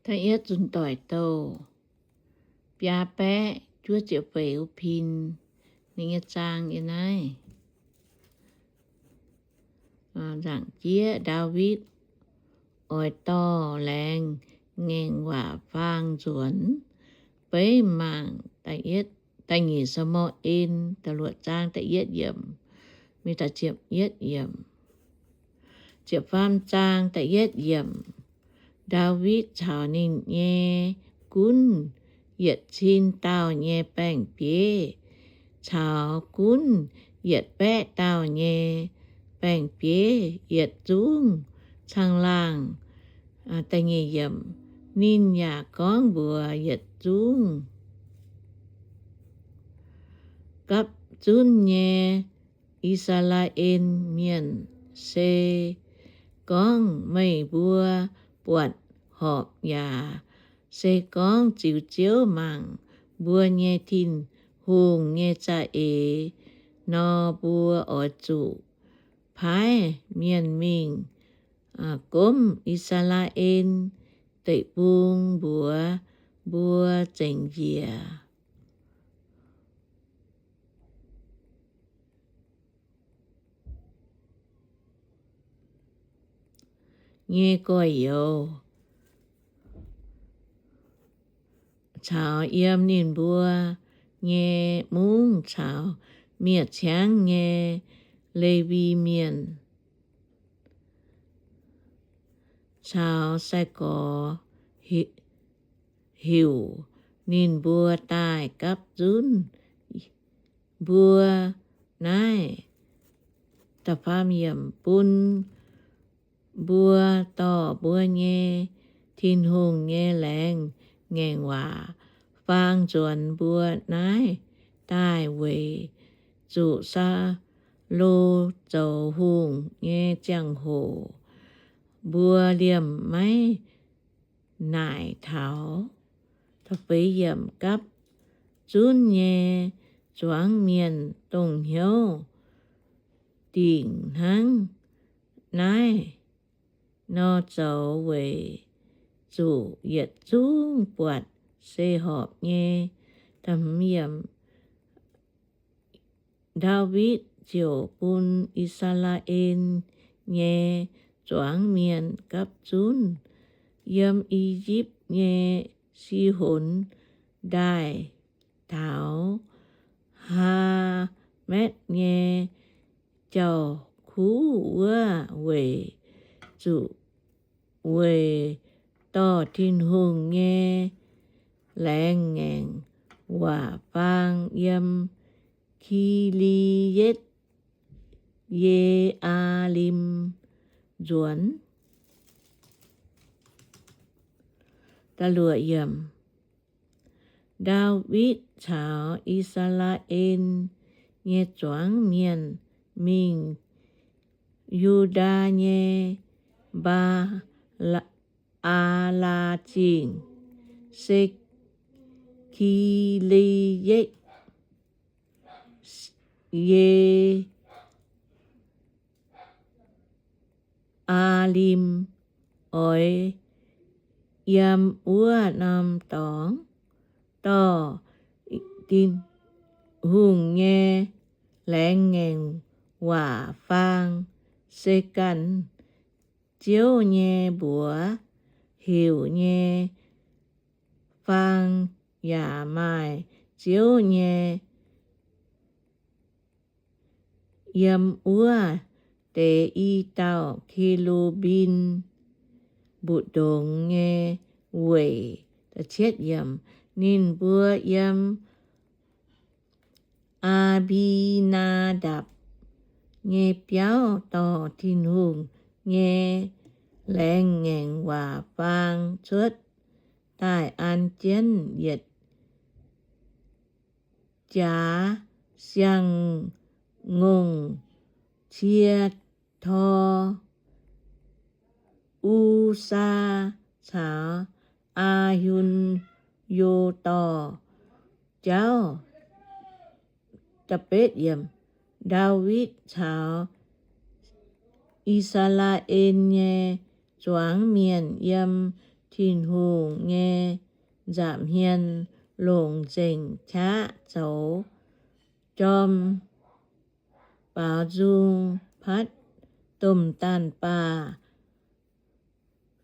Da'yietv Zunc Doic Douh biaa baeqv juov ziepc feix wuov pin, ninh nyei zaang yiem naaiv. Nzaangc jieqv, Ndaawitv oix dorh laengz ngaengc waac faang nzuonx. Beiv mangc da'nyeic Saa^mu^en da'luoqc zaang da'yietv yiemc, mingh da'ziepc yietv yiemc. Ziepc faam zaang da'yietv yiemc. Ndaawitv caux ninh nyei gunv yietc cin dauh nyei baeng-bieiv, caux gunv yietc baeqv dauh nyei baeng-bieiv yietc zungv caangh laangh. Ninh yaac gorngv mbuox yietc zungv gapv zunv nyei I^saa^laa^en Mienh, Se gorngv meih mbuo buatc horpc yaac se gorngv ziux Ziouv mangc mbuo nyei Tin-Hungh nyei za'eix nor, mbuo oix zuqc paaiv mienh mingh gomv I^saa^laa^en Deic-Bung mbuox mbuo zengc njiec. Nyei gorx-youz caux yiem ninh mbuo nyei mungv caux miev-ciangv nyei Lewi Mienh caux sai-gorx heuc ninh mbuo daaih gapv zunv mbuo naaiv, bun mbuo dorh mbuo nyei Tin-Hungh nyei laengz ngaengc waac faang nzuonx mbuo naaiv daaih weic zuqc Saulo zoux hungh nyei ziangh hoc mbuo liemh maiv naaic taux. Gapv zunv nyei zuangx mienh dongh hnyouv dingc hnangv naaiv nor zoux weic zuqc yietc zungv buatc se horpc nyei. Ndaawitv ziouc bun I^saa^laa^en nyei zuangx mienh gapv zunv yiem I^yipv nyei Si^honx Ndaaih taux Haamatv nyei jauv-kuv wuov, weic zuqc weic dorh Tin-Hungh nyei laengz ngaengc waac faang yiem Ki^li^yetv Ye^aa^lim nzuonx. Ndaawitv caux I^saa^laa^en nyei zuangx mienh mingh Yu^ndaa nyei Mbaa, Aa^laa Zingh, se Ki^li^yetv Ye^aa^lim, oix yiem wuov norm dorngx dorh Tin-Hungh nyei laengz ngaengc waac faang. Se ganh Ziouv nyei mbuox heuc nyei faang yaac maaih Ziouv nyei yiem wuov deix i dauh ke^lu^mbim mbu'ndongx nyei weic. Ninh mbuo yiem Aa^mbi^naa^ndapc nyei biauv dorh Tin-Hungh nyei laengz ngaengc waac faang cuotv daaih an jienv yietc jaax siang-ngongh cie tor, U^saa caux Aa^hun^yo dorh jauv. Ndaawitv caux I^saa^laa^en nyei zuangx mienh yiem Tin-Hungh nyei nza'hmien longc nzengc qaqv zoux jorm baaux nzung patv domh daanh baah,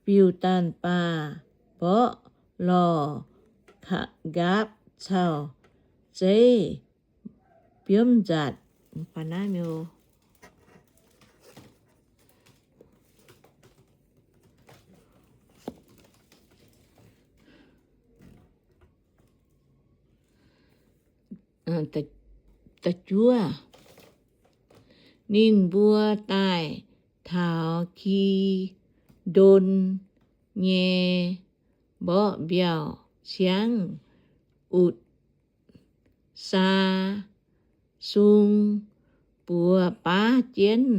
fiuv-daanh baah, mborqv lorh, nqaapv caux zeiv biomv nzatc. Da'juov, ninh mbuo daaih taux Kidon nyei mborqv mbiauh ciangv, Utc^saa Sung buoz baav jienv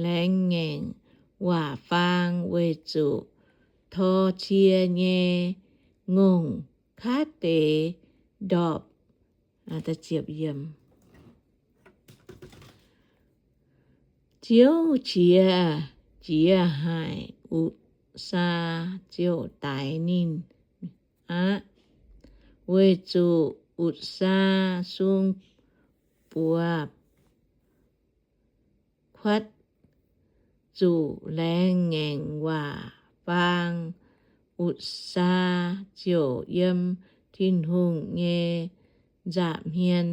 laengz ngaengc waac-faang weic zuqc tor cie nyei ngongh kaav deix ndorpc. Ziouv qiex jiez haic Utc^saa ziouc daix ninh aqv, weic zuqc Utc^saa Sung buoz kuatv zuqc laengz ngaengc waac-faang. Utc^saa ziouc yiem Tin-Hungh nyei nza'hmien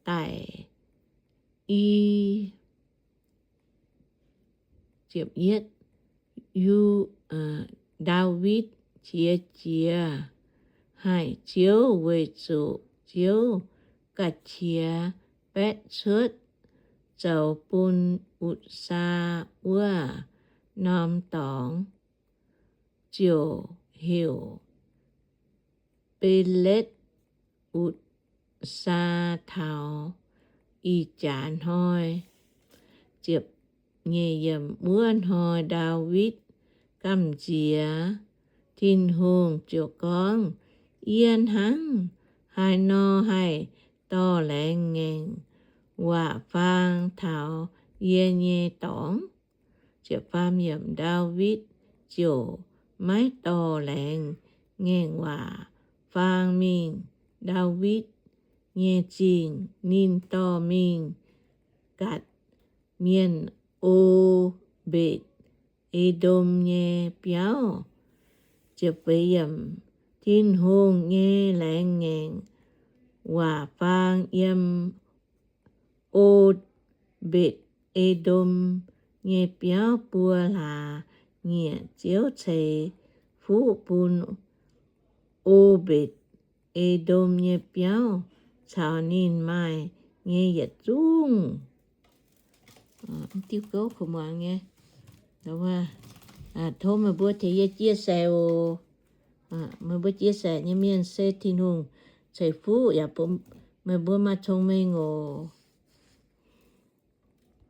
daic i Ndaawitv qiex jiez haic Ziouv weic zuqc Ziouv ga'qiex baetv cuotv zoux bun Utc^saa wuov norm dorngx, ziouc heuc Beletv Utc^saa taux ih jaax hnoi. Wuov hnoi Ndaawitv gamh nziex, Tin-Hungh ziouc gorngv, Yie hnangv haaix nor haih dorh laengz ngaengc waac-faang taux yie nyei dorngx? Ndaawitv ziouc maiv dorh laengz ngaengc waac-faang mingh Ndaawitv nyei zingh. Ninh dorh mingh Gatc Mienh, O^mbetc^E^ndom nyei biauv. Tin-Hungh nyei laengz ngaengc waac-faang yiem O^mbetc^E^ndom nyei biauv buo hlaax nyieqc. Ziouv ceix fuqv bun O^mbetc^E^ndom nyei biauv caux ninh maaih nyei yietc zungv diuh gouv kuv muangx nyei. Tov meih mbuo tengx yie chia sẻ oc. Meih mbuo chia sẻ nyei mienh se Tin-Hungh ceix fuqv yaac bun meih mbuo maaih cong-mengh oc.